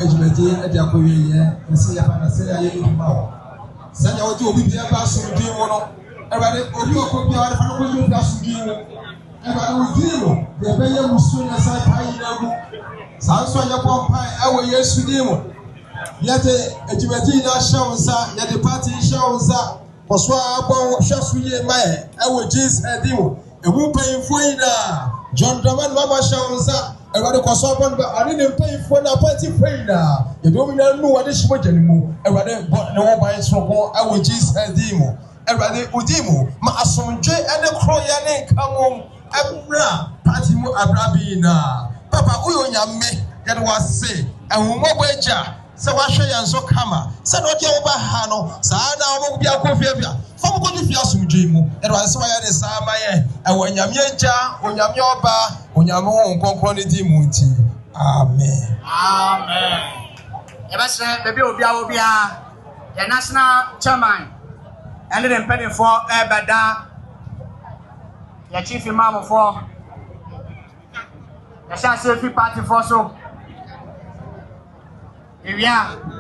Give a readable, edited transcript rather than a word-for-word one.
adwumadie de akɔ wieɛ. Yɛsɛ yɛfa no sɛ yɛayɛ adwuma wɔ sɛdeɛ wogye obi biara ba asomdwee mu no. Awurade, obi ɔkɔ biara wɔde fa no kɔgye obi asomdwee mu. Awurade, wo din mu yɛbɛyɛ musuo ne ɛsan pae nyinaa gu. Saa nso a yɛbɔ mpae ɛwɔ Yesu din mu. Yɛde adwumadie nyinaa hyɛ wo nsa, yɛde party hyɛ wo nsa. Kɔ so ara bɔ wo hwɛ so yie ma yɛn ɛwɔ Jesus din mu. Emu mpanyinfoɔ nyinaa, John Dramani Mahama hyɛ wo nsa. Awurade kɔ so abɔ no ba, ɔne ne mpanyinfoɔ ne apɔntifoɔ nyinaa. Yɛde wɔn nyinaa nu wɔde hyɛ mogya no mu. Awurade bɔ ne ho ban soronko ɛwɔ Jesus din mu. Awurade wo din mu ma asomdwe ne koroyɛ ne nkamom mmra party mu abra bi nyinaa. Papa woyɛ Onyame, yɛde wo ase. Ahummɔbɔ Agya. Sɛ wahwɛ yɛn so kama. Sɛdeɛ ɔde wɔn ba ha no, saa ara na wɔn biara kɔ fie fie. Fa wɔn kɔdu fie asomdwoe mu. Yɛda wo ase sɛ woayɛ ne saa ama yɛn. Ɛwɔ Onyame Agya, Onyame Ɔba, Onyame Honhom Kronkron no din mu nti, amen. Amen. Yɛbɛsrɛ baabi a obiara wɔ biara, yɛn national chairman ɛne ne mpanimfoɔ ɛrebɛda yɛn chief imamfoɔ, yɛhyɛ aseɛ fi partyfoɔ so. Ewia a.